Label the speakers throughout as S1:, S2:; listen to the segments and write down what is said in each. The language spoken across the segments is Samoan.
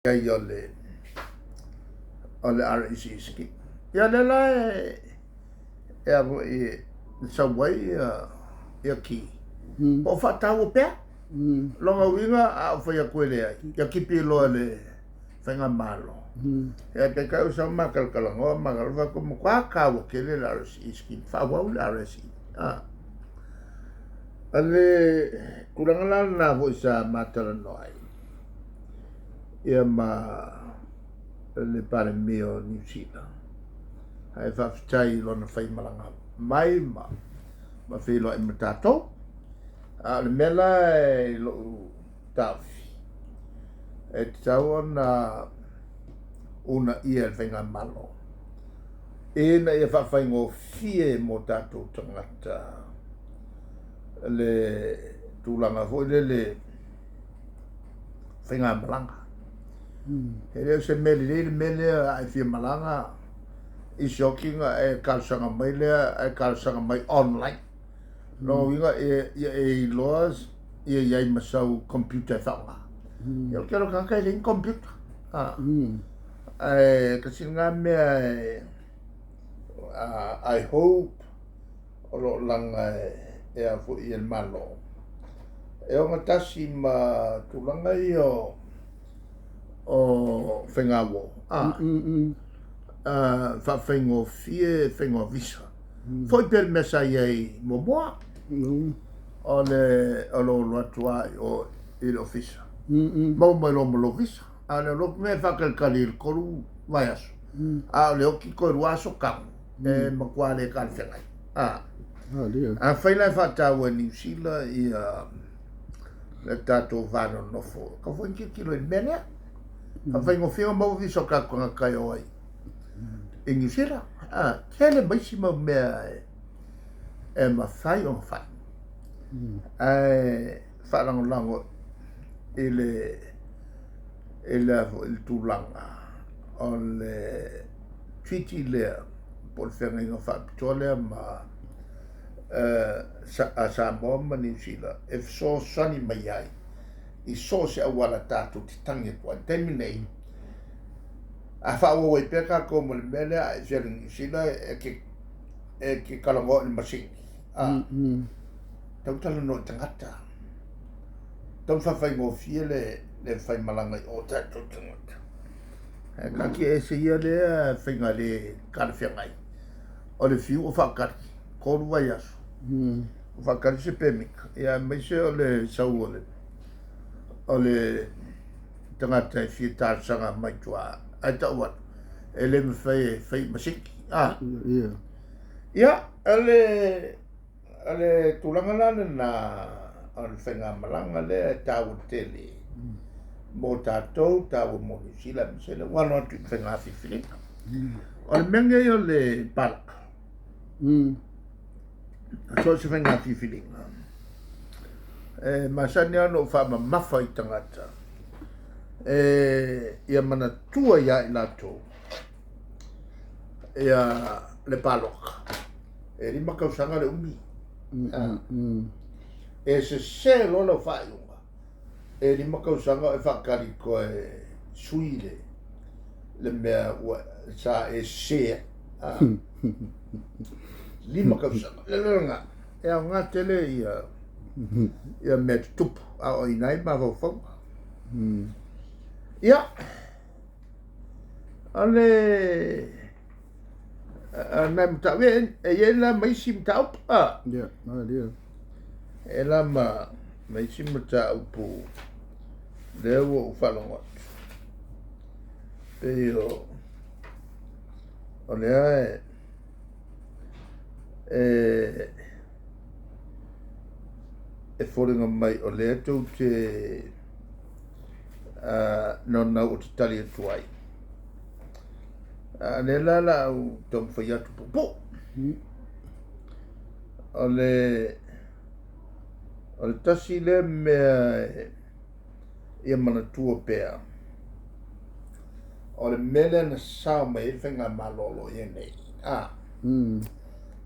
S1: Ai o le RAC scheme. Ia lea la e a foi e sau ai ia ki. Po o faataua pea. Lona uiga a ou fai atu e leai, ia tipi loa le faigamalo. Ia peitai ua sau ma talatalanoa ma fai atu, matua taua tele le RSE scheme, faaauau le RSE. Ah. O le tulaga la lena foi sa ma talanoa ai ia ma le Palemia o Niu Sila. Ae faafetai i lona faimalaga mai ma feiloai ma tatou. A o le mea la i lou taofi, e tatau ona uunaia e le Faigamalo ina ia faafaigofie mo tatou tagata le tulaga foi lele faigamalaga. E le o se mea lelei le mea lea a e fia malaga i se okiga e talosaga mai lea ae talosaga mai online. Lona uiga ia e iloa ia i ai ma sau computer e faaaoga. Ia o le tele o tagata e leai ni computer. Ae tasi lena mea e I hope o lo o laga e a foi e le Malo e ogatasi ma tulaga ia o faigauo faafaigofie faiga o visa. Foi pea le mea sa i ai muamua, o le o lou alu atu lava i o i le ofisa, maua mai loa ma lou visa. A o le alu atu mea e faatalitali i le 3 vaiaso, a o le oti toe 2 aso tago, e matua le talafeagai. Afai la e faataua e Niu Sila ia le tatou va nonofo, tau foi ni tilotilo i le mea lea. Faafaigofie ona maua visa o tatou tagata e o ai i Niu Sila. Tele ma isi mau mea e mafai ona fai. Ae faalagolago i le i le i le tulaga o le treaty lea po o le feagaiga faapitoa lea ma a Samoa ma Niu Sila e fesoasoani mai ai i so o se auala tatou te tagi atu ai. I le taimi nei, a faaauau ai pea tatou ma le mea lea, a e fia alu i Niu Sila e te talanoa i le masini, tau talanoa i tagata, tau faafaigofie le faimalaga i o tatou tagata. Ae taatia ese ia lea faiga le talafeagai, o le fiu o faatali, 3 vaiaso, o faatali se pemita, ia aemaise o le sau o le tagata e fia talosaga mai tua, ae tau atu, e le mafai e fai i masini. Ia, o le tulaga la lena o le faigamalaga lea e taua tele mo tatou, taua mo Niu Sila, aemaise lea ua alo atu i le faiga filifiliga. O le mea lenei o le palota, so o se faiga filifiliga, e masani lava ona ou faamamafa i tagata, e ia manatua ia i latou ia le palota, e 5 tausaga le umi. E sese loa lau faaiuga, e 5 tausaga o e faatali toe sui le mea ua sa e sese ai. 5 tausaga. Le lena, e aoga tele ia mea tutupu, a o i ina ai mafaufauga. Ia, o le nai mataupu, e i ai la ma isi mataupu.
S2: Ia, malie.
S1: E la ma isi mataupu lea ua ou faalogo atu. Pei o lea e foliga mai o lea tou te naunau o te tali atu ai. A lea la la au taumafai atu puupuu. O le tasi lea mea ia manatua pea, o le mea lea na sao mai ai le faigamalo o lo o i ai nei.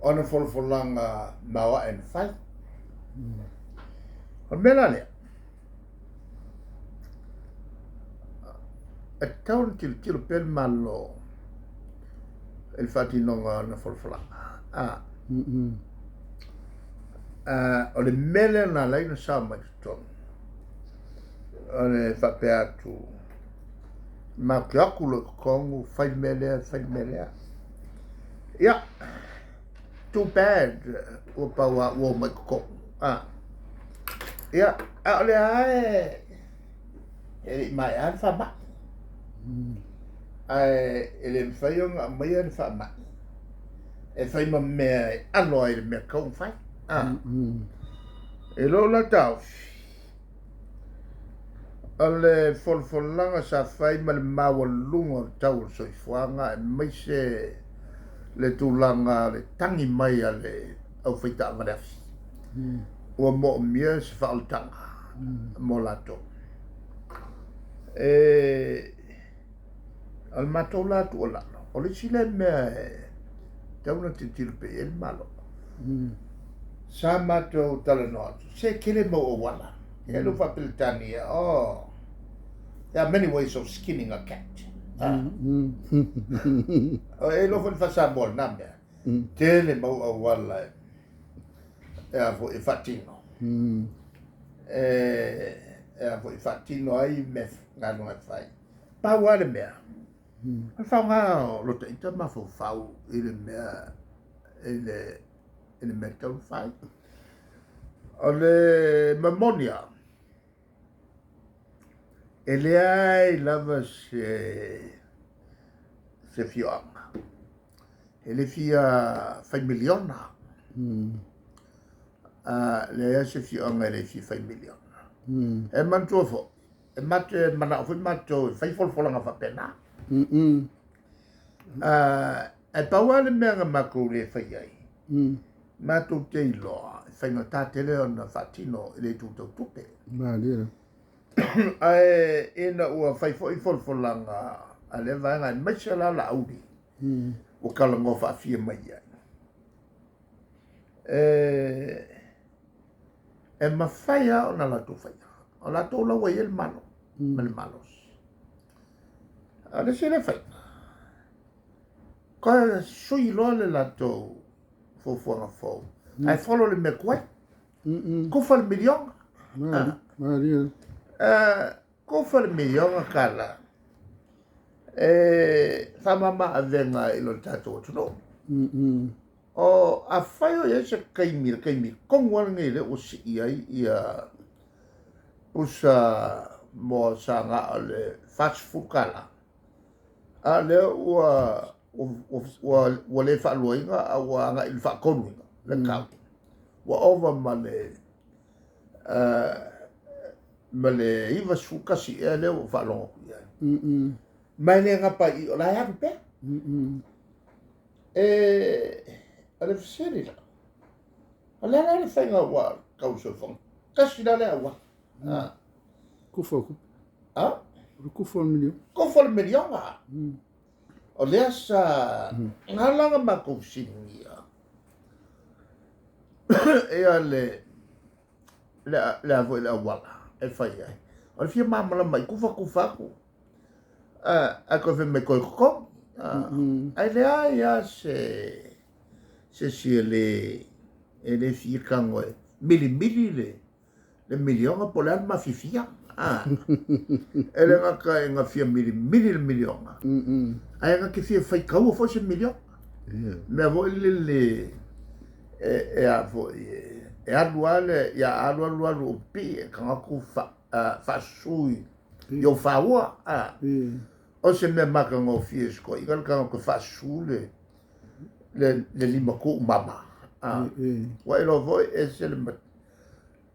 S1: Ona folafolaga maoae na fai. O le mea la lea, E tatau ona tilotilo pea le Malo i le faatinoga o ana folafolaga. A, o le mea lea na ala ai ona sao mai totonu, o le faapea atu, matou te o atu loa i totonu, fai le mea lea, fai le mea lea. Ia, too bad ua pau lava ua omai i totonu. A, ia, a o lea lava e e le i maea le faamai. Ae e le mafai ona aumaia le faamai e fai ma mea e alo ai i le mea tatau ona fai. A. I lou la taofi, o le folafolaga sa fai ma le maualuga o le tau o le soifuaga aemaise le tulaga o le tagi mai a le aufai-taavale afi, ua moomia se faaolataga mo latou. E, o le matou la tuualalo, o le isi lea mea e tatau ona tilotilo pea i ai le Malo, sa matou talanoa atu, se tele mau auala. E lou faa-Peretania, oh, there are many ways of skinning a cat. Ah. E iloa foi le faa-Samoa lena mea. Tele mau auala e e a foi e faatino. E e a foi e faatino ai mea galuega e fai. Pau lava le mea, o le faaaoga o lota ita mafaufau i le mea i le i le mea tatau ona fai. O le momoli lava, e leai lava se se afioaga e le fia fai miliona. Leai lava se afioaga e le fia fai miliona. E manatua foi, e matou te manao foi matou e fai folafolaga faapena. Ae pau lava le mea na matou le fai ai, matou te iloa e faigata tele ona faatino i le itu tau tupe. Ae ina ua fai foi folafolaga a lea vaega aemaise la Laauli ua talanoa faafia mai ai, e mafai lava ona latou faia. O latou la ua i ai le Malo ma le malosi. A o le isi lea faiga, toe sui loa le latou fuafuaga fou, ae follow le mea tuai. Kufa le miliona. Kufa le miliona tala e faamama avega i lo tatou atunuu. O afai o i ai se taimi, le taimi tonu lava lenei lea ua sii ai ia pusa moa sa na o le $40, a o lea ua ua le faaluaina a ua agai i le faatoluina le tau. Ua ova ma le ma le 91 ea lea ua ou faalogo atu i ai. Ma e le gata i i, o la e alu pea. E, o le fesili la, o le a la le faiga ua tau soifuaga? Tasi la le auala. Ah.
S2: Kufa o kupe.
S1: Ah?
S2: O le kufa o le miliona.
S1: Kufa o le miliona. O lea sa na ala ona matou fesiligia ia le le le a foi le auala e fai ai. O le fia malamalama i kufa kufa atu ae toe fai mai toe totogi. Ae leai lava se se isi e le e le fia tago e milimili le le miliona po o le a le mafiafia. A. E le gata ina fia milimili le miliona, ae na te fia faitaua foi se miliona. Mea foi lele e, e a foi, e alu lava le, ia alu alu alu o pipii e tagata faasusui i ou faua. A. O se mea matagofie i se toeaina le tagata faasusu le, le, le lima tuu mama. A. Ua e iloa foi e ese le,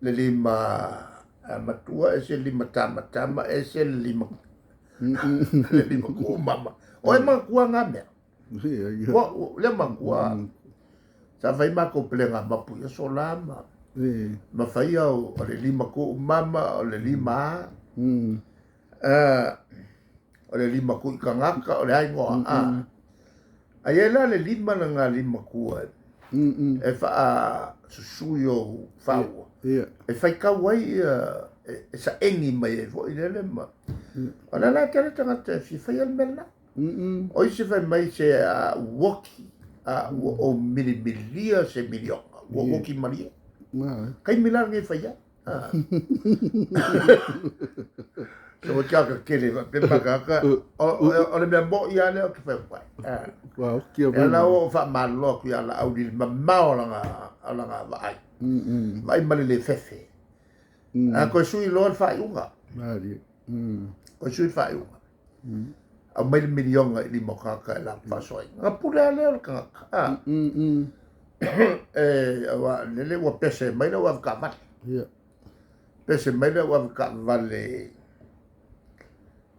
S1: le lima matua, ese le lima tamatama, ese le lima, le lima tuu mama. O e manatua ngā mea. Ua, lea manatua. Sa fai matou pelega mapu i aso la ma, ma fai au o le lima tuu mama, o le lima a. O le lima kui tagata, o le a igoa, a. A i ai la le lima na ngā lima tua e faasusui ou faua. E faitau ai ia, e saeni mai ai foi lele ma. O le la tele tagata e fia faia le mea lena. O isi fai mai se a uoki, a ua ou milimilia se miliona, ua uoki malie. Taimi la lenei e fai ai. Se ua tiaka tele faapea makaka, o le mea mo'i lava lea ou te fai atu ai. Ia la ua ou faamalolo atu ia Laauli i le mamao o lana vaai, vaai ma le le fefe. A toe sui loa le faaiuga. Toe sui le faaiuga. Aumai le miliona i lima o tagata e latou faasoaina. Ona pule lava lea o le tagata. Aua lele ua pese mai le au avetaavale. Pese mai le au avetaavale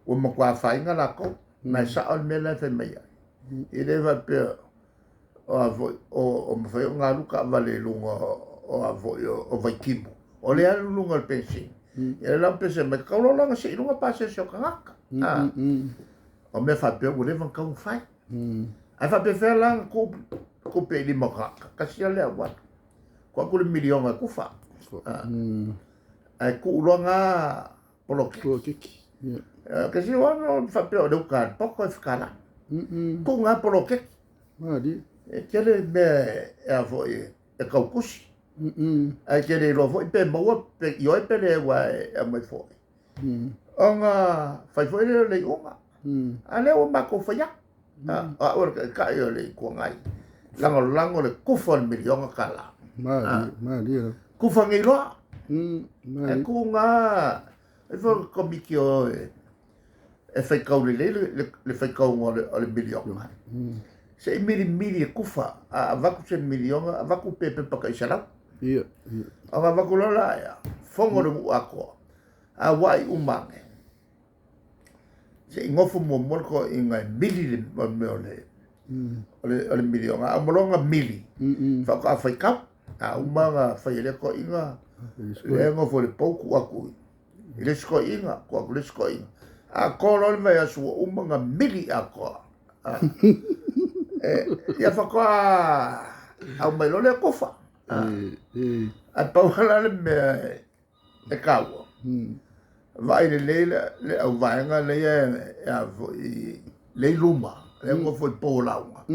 S1: ua matua afaina latou. Ma e sao le mea la e fai mai ai. E le faapea o a foi o mafai ona alu taavale i luga o a foi o vaitimu. O lea alu i luga o le penisini. Ia la pese mai tatau loa la ona sii i luga pasese o tagata. O mea faapea ua leva ona tatau ona fai. Ae faapefea la ona tuu tupe i lima o tagata. Tasi lava le auala. Tuu atu le miliona e kufa. Ae tuu loa na poloketi.
S2: Poloketi.
S1: Kasi ona faapea o le uta a le poto e fekala. Tuu na poloketi.
S2: Malie.
S1: E tele mea e a foi e tau tusi. Ae e te le iloa foi pe maua pe ioe pe le aua e aumai foi. Ona fai foi lea o le iuga. A lea ua matou fai atu. O au o le Taitai o le Itu Agai. Lagolago le kufa o le miliona tala.
S2: Malie, malie lava.
S1: Kufa nei loa. E tu na e foi le komiti o e faitau lelei le faitauga o le miliona. Se i milimili e kufa, a avatu se miliona, avatu pe pepa tai 100. Ona avatu loa la ia, fono le nuu atoa, a ua'i uma ane. Se i nofo muamua le toeaina e mili le mea o le miliona. A uma loa ona mili, faatoa faitau. A uma ona fai e lea toeaina, lea e nofo i le pou tuu atu i le isi toeaina, tuu atu i le isi toeaina. Atoa loa le vaiaso ua uma ona mili atoa. Ia faatoa aumai loa lea kufa. Ae pau la le mea e taua, vaai lelei le auvaega lea e a foi le i luma, lea e nofo i pou o lauga.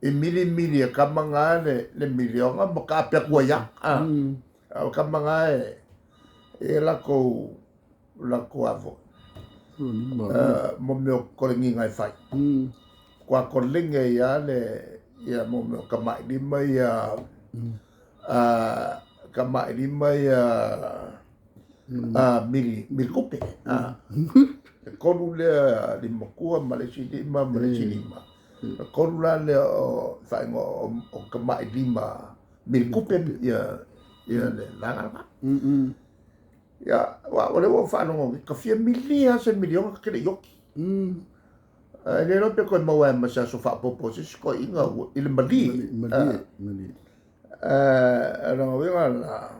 S1: E milimili e kama na le miliona ma taape atu ai lava. A o kama na e latou a foi. Mo mea o koleniga e fai. Kua koleni ai lava le ia mo mea o tamailima ia tamailima ia mili tupe. E tolu lea limatua ma le isi lima ma le isi lima. E tolu la lea o faaigoa o tamailima mili tupe ia le vaega lena. Ia, o lea ua ou faalogo ka fia milia se miliona ka tele i oki. E le iloa pe toe maua ai ma se aso faaopoopo o se isi toeaiina i le malie.
S2: Malie, malie.
S1: Lona uiga la,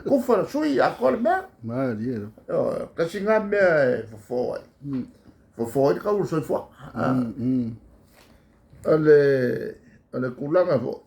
S1: kufa le sui atoa le mea.
S2: Malie lava.
S1: Tasi na mea e fofo ai. Fofo ai le tau o le soifuaga. O le tulaga foi.